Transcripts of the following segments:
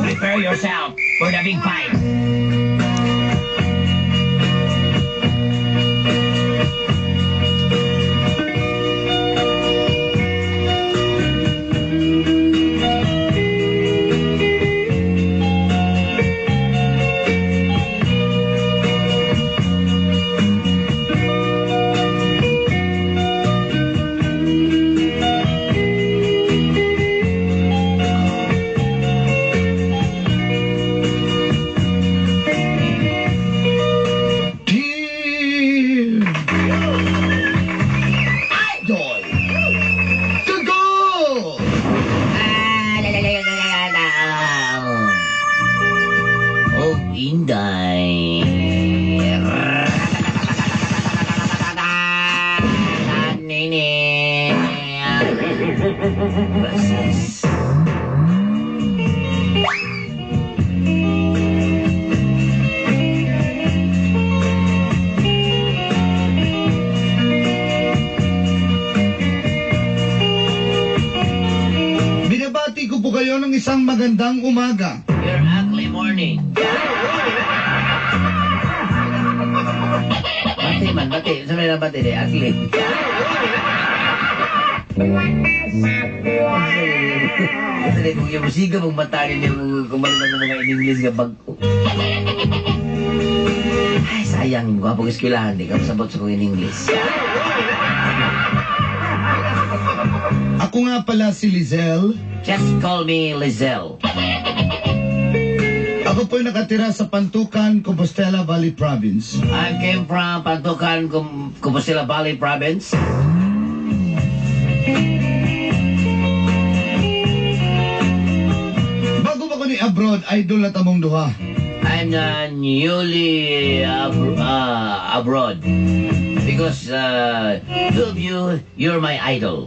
Prepare yourself for the big fight. Dear Idol to go! Ah, la, la, la, la, la, la, la. Oh, Inday. Nene. Gracias. Binabati ko po kayo ng isang magandang umaga. Your ugly morning. Bati man, bati. Sabi na bati, di. Ugly. Kasi na kung yung musika mong matali niya kung ano ng mga in-English nga bago. Ay, sayang. Gwapo ka eskwelahan, di ka masabot sa kong in-English. Ako nga pala si Lizelle. Just call me Lizelle. Ako po'y nakatira sa Pantukan, Compostela Valley Province. I came from Pantukan, Compostela Valley Province. Bago ba ko ni abroad, idol na tamong duha. I'm newly abroad because two of you, you're my idol.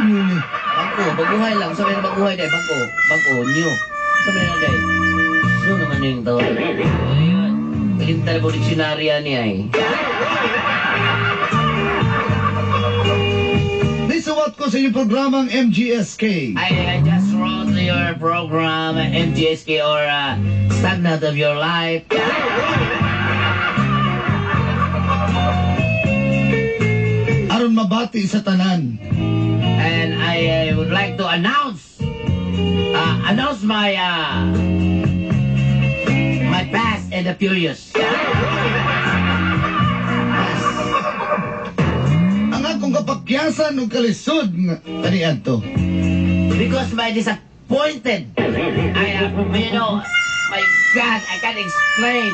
Newly. Bangko, baguhay lang. Sabi na baguhay day, bangko, bangko, new. Sabi na day. So naman yung tawag. Ayun. Kalimtan na po dictionary niya eh. Nisuwat ko sa inyong programang MGSK. I just wrote your program, MGSK or Stagnant of Your Life. Aron mabati sa tanan. And I would like to announce my Fast and the Furious. Yes. Ang akong kapakyasan ug kalisod nga kaniadto. Because my disappointed, I am, my God, I can't explain.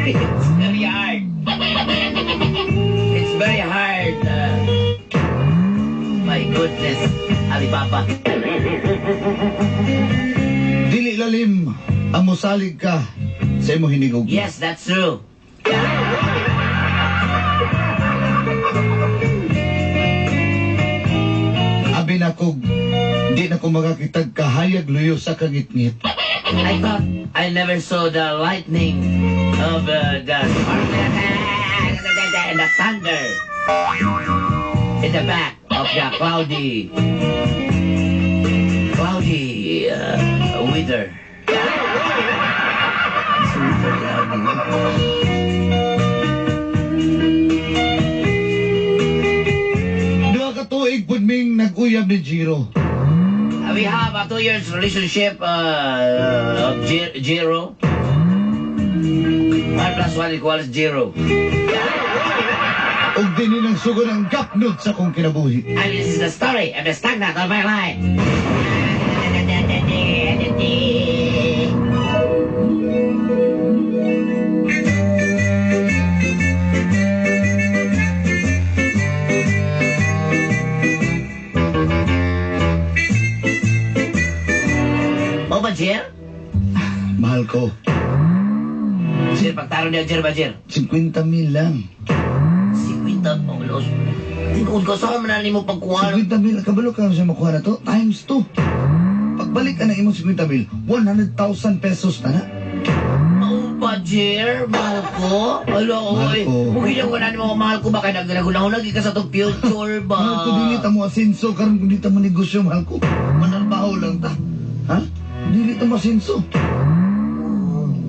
It's very hard. It's very hard. My goodness, Alibaba. Dili lalim ang mosalig ka sa imong hinigugma. Yes, that's true. Abi na kog di na ko makakitag kahayag luyo sa kangitngit. I thought I never saw the lightning of the sparkling and the thunder in the back of the cloudy weather. Super cloudy. Duha ka tuig pud ming nag-uyab ni Jiro. We have a 2 years relationship of zero. 1 plus 1 equals 0. Ug dinhi nang sugod ang gapnod sa akong kinabuhi. And this is the story of the stagnant of my life. Mo ba, Jer? Mahal ko, Jer, pagtaro niya, Jer ba, Jer? 50 mil lang. 50 pang los. Tinuod ka, saan man na nimo pagkuha? 50 mil, kabalo ka sa makuha na to? Times 2. Pagbalik ka na imong 50 mil, 100,000 pesos na na. Mao ba? ba, Jer? Mahal ko? Alo, Mahal oy. ko. Mugin yung wala mo, mahal ko ba? Kaya nagnagunahon lagi ka sa itong future ba? Mahal ko, dili ta mo asenso. Karon kung di ta mo negosyo, mahal ko. Manalbaho lang ta. Ha? Dili ta mo asenso.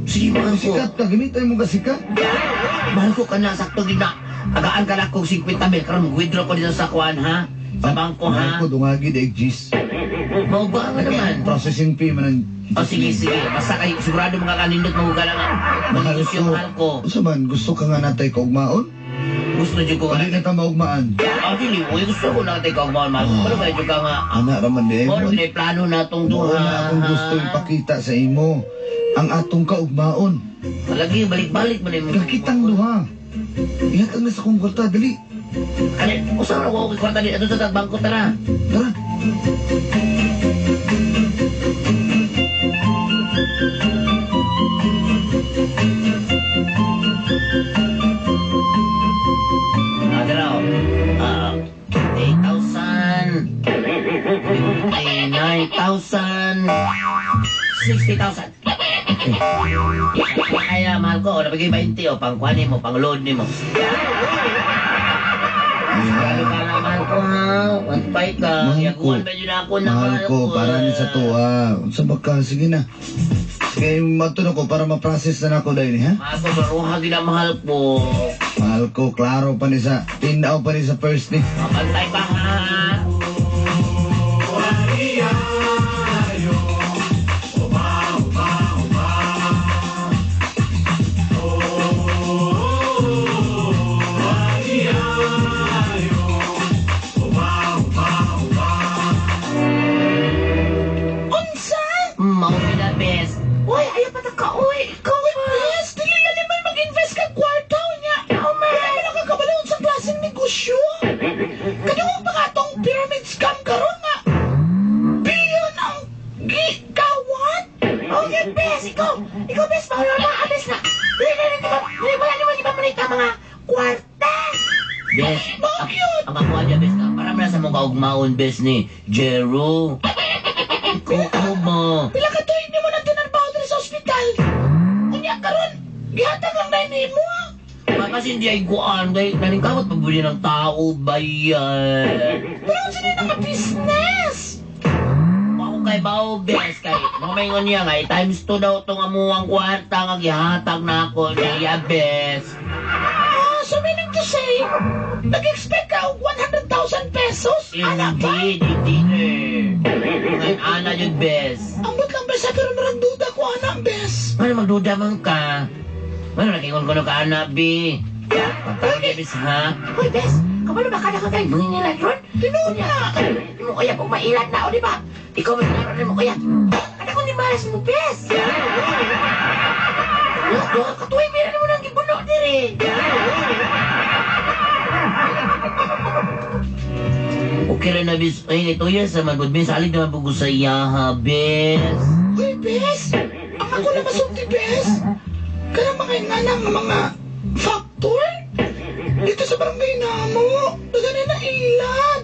Sige, mahal ko. Sikat ka, gamitin mo ka sikat. Mahal ko ka na, sakto gid na. Agaan ka na kung 50 mil. Karon mag-withdraw ko dito sa kuan, ha? Sa bangko, Mahal ha? ko, dungagi da exist. Mauba nga naman. Processing fee man ang. O sige, sige. Basta kay sigurado mga kanindot mo ka lang. Mahal Manegosyo, ko. mahal ko. Unsa man, gusto ka nga natay kaugmaon? Gusto jud ko O nga. di na ta maugmaan? Ah, dili, uy, gusto ko na tayo kaugmaon, mahal ko. Pero medyo ka nga. Ana raman di. Mo na plano na tong Mao duha. na akong gusto ipakita sa imo. Ang atong kaugmaon. Lagi, balik-balik man yung. Kakitang duha. Ihatag na sa kong kwarta, dali. Ano, usa ra ko kwarta dito sa bangko, tara. Tara. Ah, dara. Oh. Ah, 8,000. 59,000. 60,000. Okay. Kaya mahal ko, o nabigay 20 o pang kuha nimo, pang load nimo. Sigurado ka na, mahal ko, ha? 1.5 ka. Mahal ko. Yaguan ba yun ako na, Mahal ko, para ni sa tuwa. Unsa ba ka? Sige na. Sige, mato na ko para ma-process na nako dahil, ha? Mahal ko, klaruha gid ang mahal ko. Mahal ko, klaro pa ni sa, tinaw pa ni sa first ni. Mabantay pa, ha? Unsa? Mao na, best. Uy, ayaw pa ta ka, uy. Ikaw, uy, bes. Dili na naman mag-invest ka kwarta, unya. Wala man nakakabalo sa klaseng negosyo. Kadungog pa ka tong pyramid scam karon nga. Billion ang gigawat. Okay, bes, ikaw. Ikaw, bes, mahal na, abes na. Dili na rin, dili wala naman iba manita mga kwarta. Bes, Mao cute. ang ako niya, bes, para man na sa mong kaugmaon, bes, ni Jero. Ikaw, ano ba? Pila ka tuig nimo na tinarbaho diri sa ospital. Unya karon, gihatag lang na nimo. Ah. Kasi hindi ay guan, kay naningkamot pagbuli ng tao, bayan. Pero unsa ni nga business? Ako kay Bao, bes, kay mga maingon niya, kay times 2 daw itong amuang kwarta nga gihatag na ako niya, bes. Ah, so meaning to say, nag-expect ka og 100,000 pesos? Ana ba? Indeed, indeed, eh. Ngayon, ana yun, bes. Ambot lang bes, pero marang duda ko ana, bes. Ano magduda man ka? Ano nakingon ko no ka, ana, bi? Pagtawag bes, ha? Hoy, bes, kabalo ba ka na kagay mangingilan ron? Tinuod na! Mo kaya kung mailan na, o di ba? Ikaw man naroon mo kaya. Kada kung di malas mo, bes. Duha ka tuwing meron mo nang gibuno diri. Okay rin na, bis. Ay, ito yan sa magod, bis. Salig naman po ko sa iya, ha, bis. Hoy, bes! Ang ako na masulti, bes! Kanang mga inganang mga factor? Dito sa barangay namo, daghan na ilad.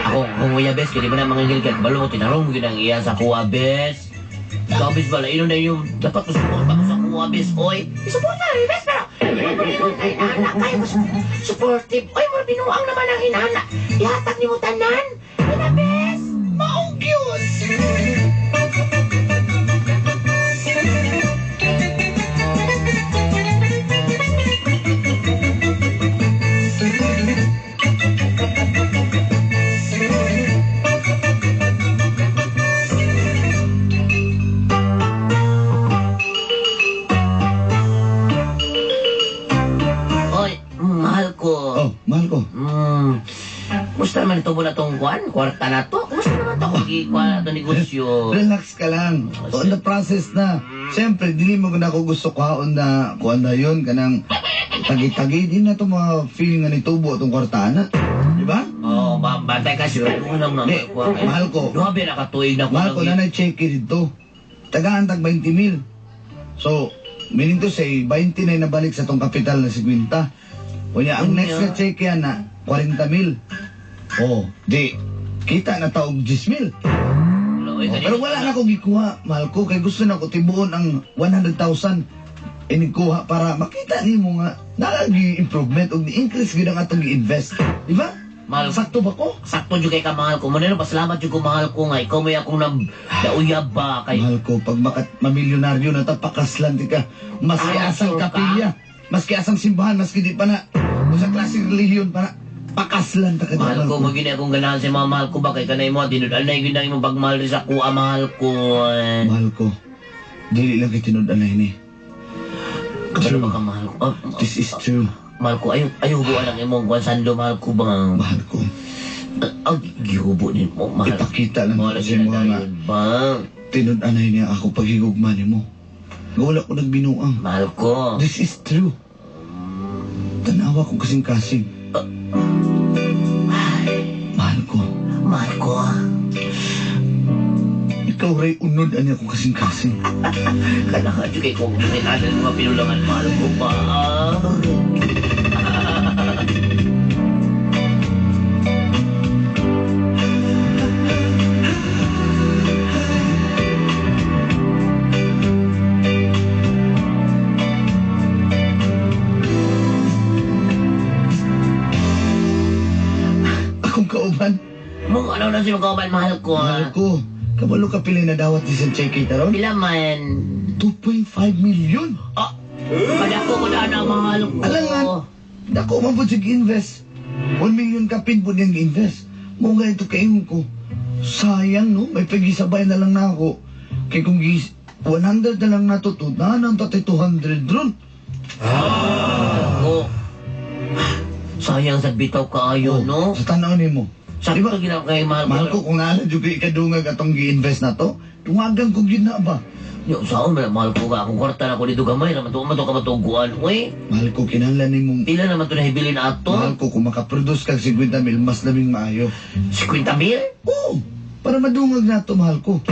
Ako, kung kuya, bes, kaya di mo na mangingil ka. Balo mo, tinarong mo yun ang iya sa kuha, bes. Ikaw, bes, bala, ino na yung dapat mo suporta ko sa kuha, bes, oy. Isuporta rin, bes, pero hindi mo ingon kay inana, kayo mo supportive. Oy, mo binuang naman ang inana. Ihatag ni mo tanan. Ina, bes! Maong cute! Oy, mahal ko. Oh, mahal ko. Kumusta naman ito mo na tong kwan? Kwarta na to? Kumusta naman to? Kung ikuha na to negosyo. Relax ka lang. On the process na. Siyempre, dili mo na ako gusto kuhaon na kuan na yun, kanang tagi-tagi. Di na to mga feeling nga nitubo atong kwarta na. Di ba? Oo, oh, bantay ka siguro lang na. Di, mahal ko. Duha ba nakatuig na ko. Mahal ko na na-check dito. Tagaan tag 20 mil. So, meaning to say, 20 na yung nabalik sa tong kapital na 50. Unya, ang next na check yan na 40 mil. Oh, di, kita na taog 10 mil. Oh, pero wala na akong gikuha, mahal ko. Kay gusto na ko tibuon ang 100,000. Inigkuha para makita nimo nga naagi improvement ug ni-increase gyud ang atong gi-invest. Di ba? Mahal. Sakto ba ko? Sakto jud kay ka mahal ko. Maneno pasalamat jud ko mahal ko nga ikaw may akong nam nauyab ba kay Mahal ko, pag mamilyonaryo na ta, pakaslan di ka. Maski Ah, asang sure ka? kapilya, maski asang simbahan, maski di pa na, kung sa klaseng relihiyon pa na, pakaslan ta ka. Mahal ko, maging akong ganahan sa mga mahal ko ba kay kanay mo tinud-anay gyud ang imong pagmahal rin sa kuha mahal ko. Mahal ko, dili lang kay tinud-anay ni. Kabalo True. ba ka mahal ko? Ah, This is true. Mahal ko, ayo ayo hubuan ang imong kuan sando mahal ko ba? Mahal ko, Ang gihubo ni mo mahal. ipakita lang Mahal ko sa imo nga dayon ba? tinud-anay niya ako paghigugma nimo. Nga wala ko nagbinuang. Mahal ko. This is true. Tanawa ko kasing-kasing. Mahal ko. Mahal ko. Ikaw ray unod ani ako kasing-kasing. Kailangan jud kay kong ginikanan mga pinulangan mahal ko ba? Akong kauban. Mong ano na si mga mahal ko. Mahal ko. Kabalo ka pila na dawat ni sa cheque taron? Pila man. 2.5 million. Ah, kadako ko na na mahal ko. Alangan. Dako man po siya invest. 1 million ka pin po niyang invest. Mo nga ito kaingon ko. Sayang no, may pagisabay na lang na ako. Kay kung 100 na lang natutunan, ang tatay 200 ron. Ko. Sayang sa bitaw kaayo, Oh, no? Sa tanaw nimo. Sakto Diba? gina kay mahal ko. Mahal ko kung naala jud kay ikadungag atong gi-invest na to. Tungagan ko gyud na ba? Yo, saan man mahal ko ka akong kwarta na ko dito gamay naman to man to ka matuguan. Uy, Mahal ko kinahanglan nimong pila naman to nahibilin ato? Mahal ko kung makaproduce kag 50 mil mas labing maayo. 50 mil? Oo, para madungag na to mahal ko.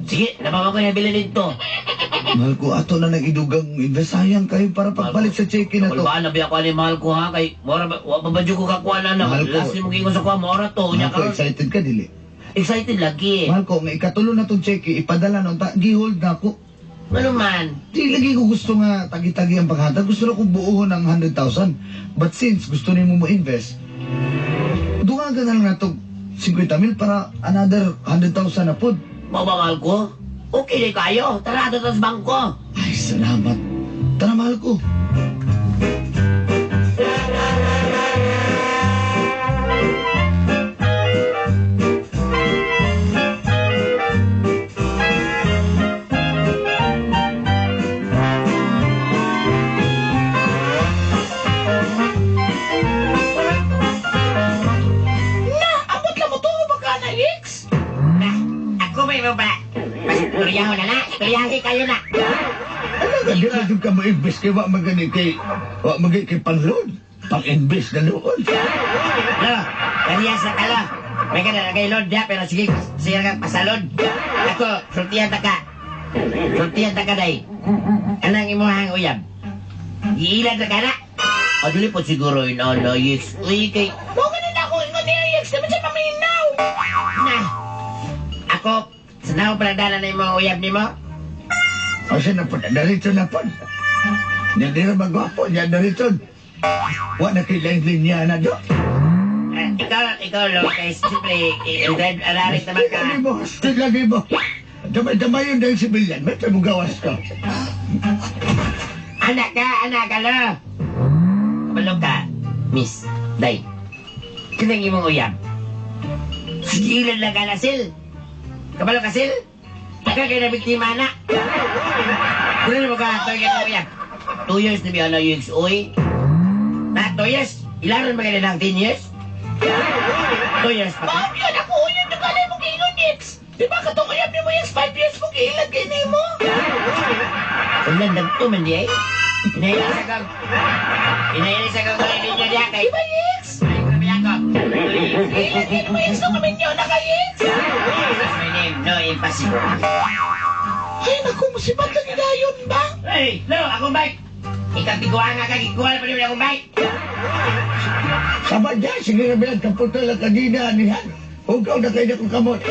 Sige, napapa ko yung dito. Mahal ko ato na nag-idugang invest sayang kayo para pagbalik sa cheque na to. Kulbaan na biya ko ani mahal ko ha kay mora ba wa pa ba jud ko kakuha na na. Mahal ko. Last ni mo giingon sa kuha mora to unya Mahal ko karon. excited ka dili. Excited lagi. Mahal ko nga ikatulo na tong cheque ipadala na unta gihold na ako. Ano man? Di lagi ko gusto nga tagi-tagi ang paghatag. Gusto na kong buuhon ang 100,000. But since gusto nimo mo invest, dungagan na lang na to 50 mil para another 100,000 na pod. Mao ba mahal ko? Okay na kayo. Tara ato sa bangko. Ay, salamat. Tara, mahal ko. Na, abot lang mo to baka na X. Na, ako may mo ba? Mas istoryaho na na. Istoryahe kayo na. Ano ka, di ba ka mo-invest kay wa magani kay wa magani kay panload. Pang-invest na noon. Lo, parehas na kalo. May ka na kay Lord ya, pero sige, sige ka pasalod. Ako, sultihan ta ka. Sultihan ta ka day. Anang imuhang uyab? Giilad na ka na. Aduli po siguro yun, ano, yes. Uy, kay... Mo ganin ako ingon ni X, di man siya maminaw. Na! Ako, sa naong palagdala na imong uyab nimo? O siya na po, narito na po. Niya dira magwapo, niya narito. Wa na kay lain linya na do. Eh, ikaw, lo, kay siyempre, i-drive, araris naman ka. Lagi mo, lagi mo. Damay-damay yun dahil sibilyan. May mo gawas ka. Anak ka, anak ka, lo. Kabalo ka, miss, day. Kinang imong uyab. Sigilan lang ka na, Sil. Kabalo ka, Sil. Ikaw kay na biktima na. Kunin mo ka, ito yung uyab. 2 years na biya na yung uy. Na, 2 years. Ilaron ba kayo ng 10 years? 2 years pa ka. Mao yun ako uyab na kalay mo giingon X. Di ba katong uyab nimo X 5 years mo giilad kay nimo? Ulan, dagto man di ay. Inayin sa kag... Inayin sa kag kulay ninyo diya kay... Di ba X? Ay, grabe ako. Giilad kay nimo X nung maminyo na kay X. My name, no impossible. Ay naku, musibat lagi dayon ba? Hey, no, akong bike. Ikaw tiguan nga kag iguan pa rin akong bike. Sama dyan, sige na bilang kapunta lang kanina, anihan. Hugaw na kayo na kong kamot.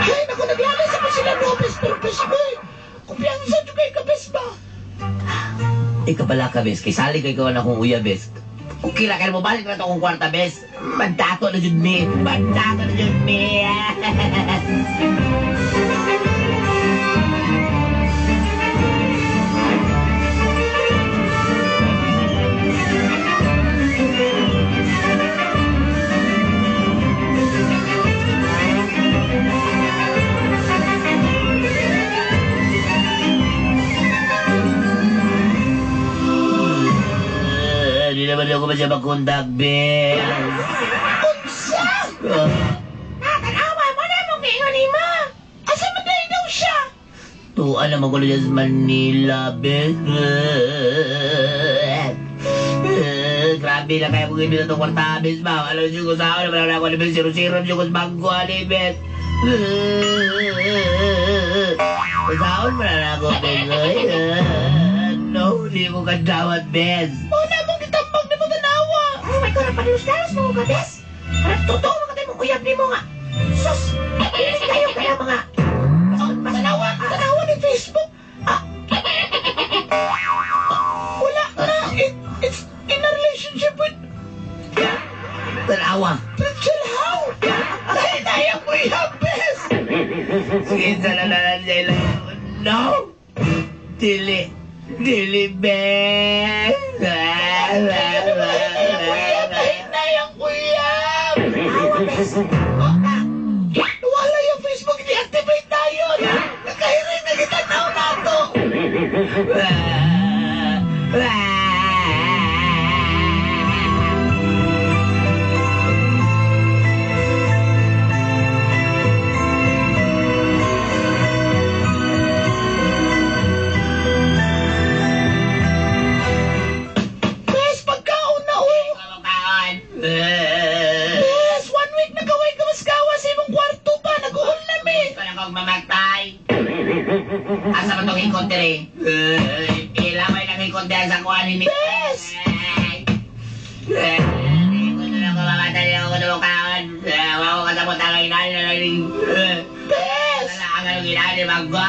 Ay naku, naglalay sa pa sila Lopez pero bes boy. Kumpiyansa jud kay ka bes ba? Ikaw ka, bes. Kay salig kay ikaw na akong uya, bes. Okay lang, kaya mo balik na to akong kwarta, bes. Mandato na jud mi. Mandato na jud mi. Hindi naman ako ba siya makontak, bes? Unsa? Tanawa mo na mong giingon nimo. Asa man dahil daw siya? Tuwa naman ko na sa Manila, bes. Grabe na kaya kung hindi na itong kwarta, bes, ma. Alam niyo kung saan, wala na ako ni bes. Zero-zero niyo kung sa bangko, ani, bes. Saan, wala na ako, bes. No, hindi mo kadawat, bes. Mo na mong gitambag nimo tanawa. Oh my God, panilos-dalos mo ka, bes. Parang totoo mga tayo mong uyab nimo nga. Sus, dili kayo kaya mga tanawa, tanawa ni Facebook. Ah. Wala na. It's in a relationship with Tanawa. Rachel Howe. Dahil na yung uyab, bes. Sige, sana na lang sila. No! Dili. Dili, bes. Dahil na yung uyab. Awa, bes. Wala yung Facebook, deactivate tayo. Nakahirin na kita now na to. Bes, pagkaon na, oh. Bes, 1 week na gaway ka mas gawa sa imong kwarto pa. Nag-uhol na, mi. Gusto na kong mamatay. Asa ba itong hingkot dire? Ilamay lang hingkot diyan sa kuha ni Bes! Gusto na kong mamatay. Ako na kaon. Wala ko kasabot ang inaan. Bes! Wala ang anong inaan ni Bangko.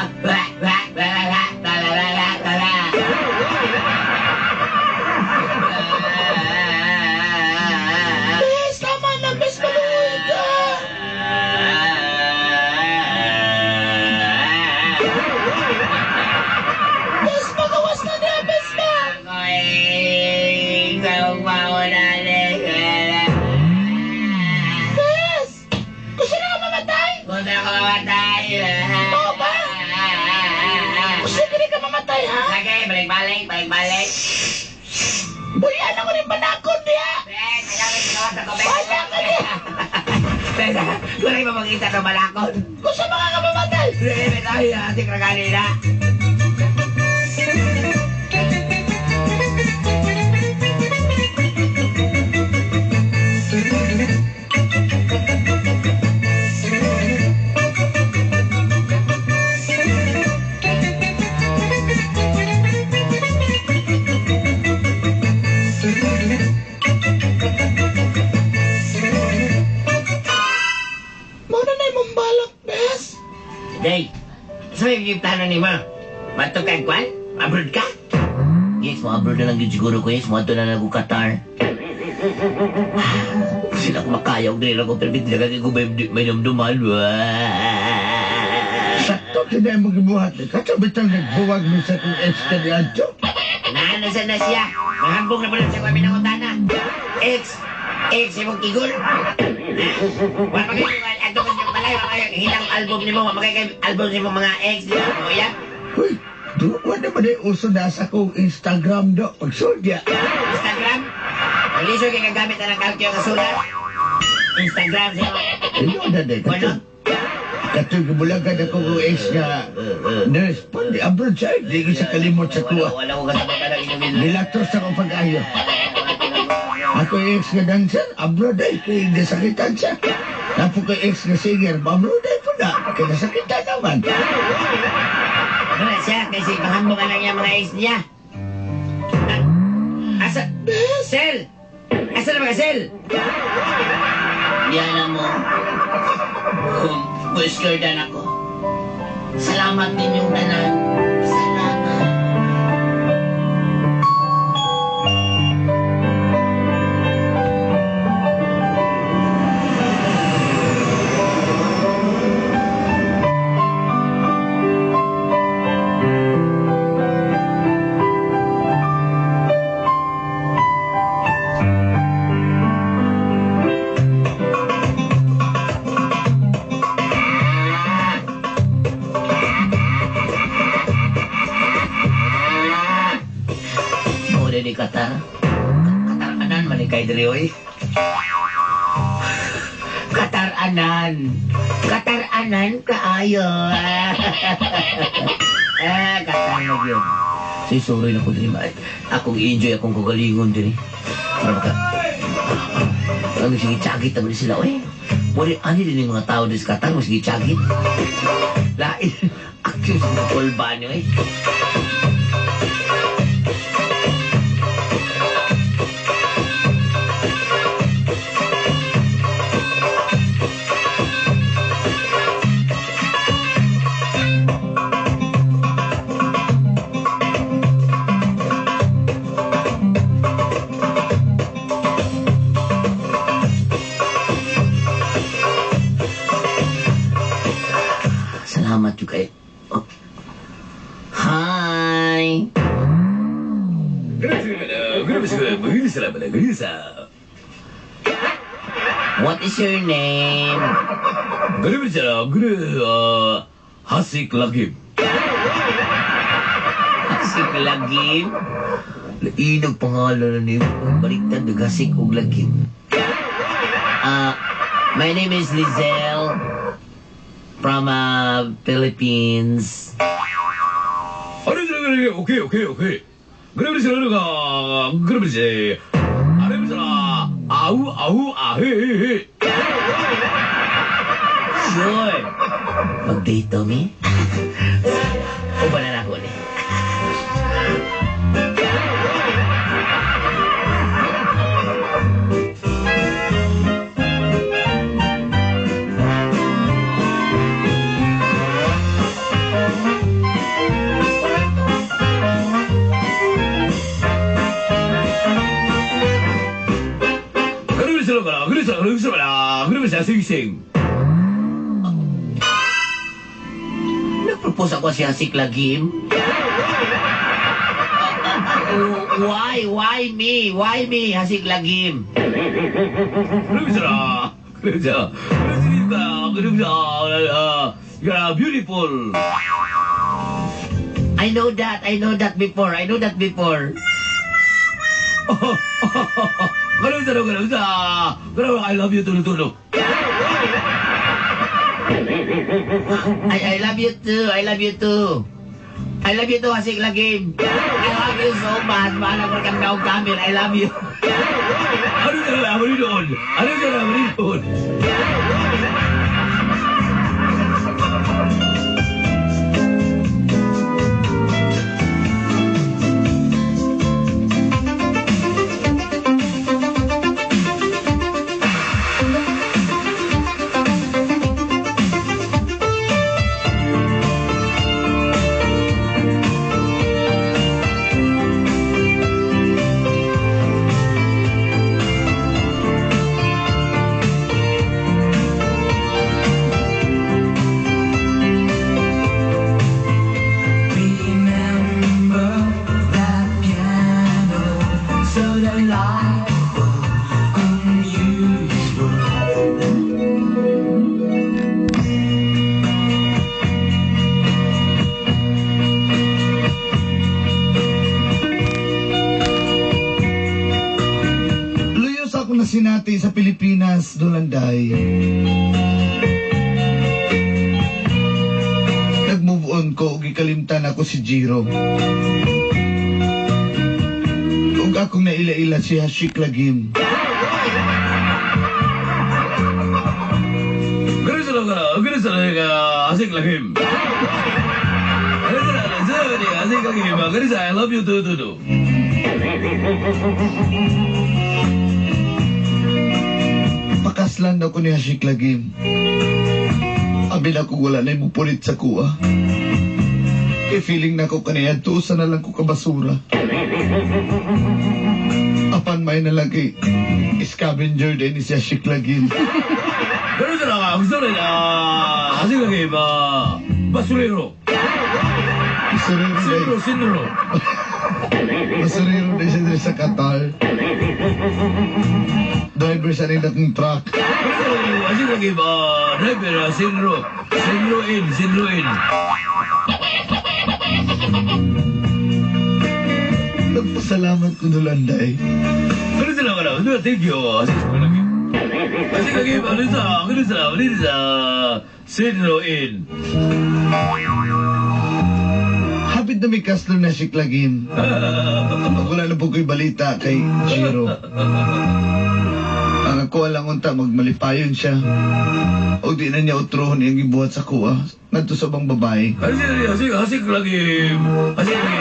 Bes, tama na, bes. Maluoy ka. Bes, magawas na niya, bes ba? Bes! Gusto na ka mamatay? Gusto na ko mamatay. Oo ba? Gusto ka rin ka mamatay, ha? Sige, balik-balik, balik-balik. Buyan ako rin panakon niya. Bes, kailangan gawas ako, bes. Wala ka niya. Bes, wala yung mamagita ng balakon. Gusto mga ka mamatay? Bes, ay, ating kragalina. Mao na na imong balak, bes. Day, so yung plano ni mo? Matto kag kwan? Abroad ka? Yes, mo abroad na lang yun siguro ko, yes. Mo na lang ako Qatar. Sila ko makaya, og dili lang ko permit na kay ko may namduman. Sakto kinay mo gibuhat. Kato bitang nagbuwag mi sa kong ex kaniadto. Naano sa na siya? Mahambog na pala siya kami ng utana. Ex! Ex, imong kigol. Wala pa kayo, ato ka siyang balay, wala kayo hilang album nimo, wala kayo album nimo mga ex, di ba? O yan? Uy, do wala ba na uso na sa kong Instagram do? Pagsulya. Instagram? Ang lisod kay kagamit na ng kalkyo nga sulat. Instagram siya. Ino na day. Wala. Kato gibulagan ako kong ex nga nurse. Pwede abroad siya. Di ko siya kalimot sa kuha. Wala ko kasama ka ng inyong Nilatos ako pag-ayo. Ako ex nga dancer, abroad ay, kay nasakitan siya. Napo kay ex nga singer, abroad ay po na, kay nasakitan naman. Wala siya, kasi mahambog ka lang niya mga ex niya. Asa? Sel! Asa na mga Sel? Yan mo. Busker dan ako. Salamat ninyong tanan. Salamat. kay diri oy. Kataranan. Kataranan kaayo. Ah, katar na yun. Si sorry na ko diri ma. Akong i-enjoy akong kagalingon diri. Para baka ang sige tsagit naman sila oy. Wala ani din yung mga tao diri sa Qatar, sige tsagit. Lain action sa kulba niyo eh. Salamat juga eh. Oh. Hi. What is your name? Hasik Lagim. Hasik Lagim? Inog pangalan na niyo. Baliktad, Hasik og Lagim. My name is Lizelle from Philippines. Okay, okay, okay. Sure. Mag-date to me? Uban na ako ni. Nagpropose ako si Hasik Lagim. Why? Why me? Why me, Hasik Lagim? You're beautiful. I know that. I know that before. I know that before. I love you, tulu. I love you too. I love you too. I love you too, Hasik Lagim. I love you so much. Mahal ako kami na camel. I love you. Sinati sa Pilipinas, Dolanday. Nag-move on ko, ug gikalimtan ako si Jiro. Ug akong naila-ila si Hashik Lagim. Hasik Lagim. I love you too, too. Pakaslan na ko ni Hashik Lagim. Abi na ko wala na imupulit sa kuha. Kay feeling na ko kaniya, tusa na lang ko kabasura. Apan may na lang kay scavenger din ni si Hashik Lagim. Hashik Lagim, basurero. Basurero. Sinro. Basurero din siya sa Qatar. Driver sa nila kong truck. Hashik Lagim, driver, Sinro. Sinro in, Sinro in. Nagpasalamat ko Dolanday. Ano sila ka na? Thank you. Asik lagi. Asik lagi. Ano sa? Ano sa? Ano sa? Sinro in. Hapit na may kaslo na si Clagim. Pag wala na po ko'y balita kay Jiro. Ang ako lang unta, magmalipayon siya. O di na niya utrohon iyang gibuhat sa kuha. Ngadto sa bang babae. Asik asik asik lagi. Asik lagi.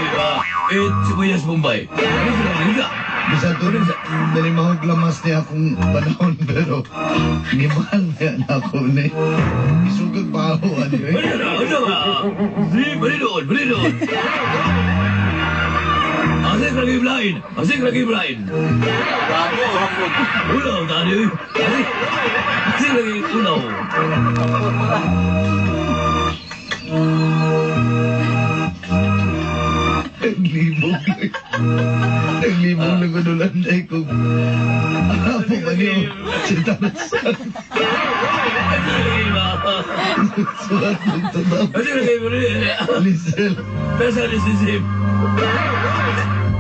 Eh, sibuyas Bombay. Ano sila lagi? Bisa to rin, nalimahog lamas niya akong panahon pero gimahal niya na ako ni. Isugag pa ako, ano eh. Ano na? Ano ka? Si, balinoon, balinoon. Asik lagi blind. Asik lagi blind. Grabe, hapon. Ulaw tani. Asik. Asik lagi ulaw. Naglibog. Naglibog na ko doon ay kung ako ba niyo si Tarzan. Asik lagi ba? Sulat ng tataw. Asik lagi ba? Lisel. Pesa ni sisip.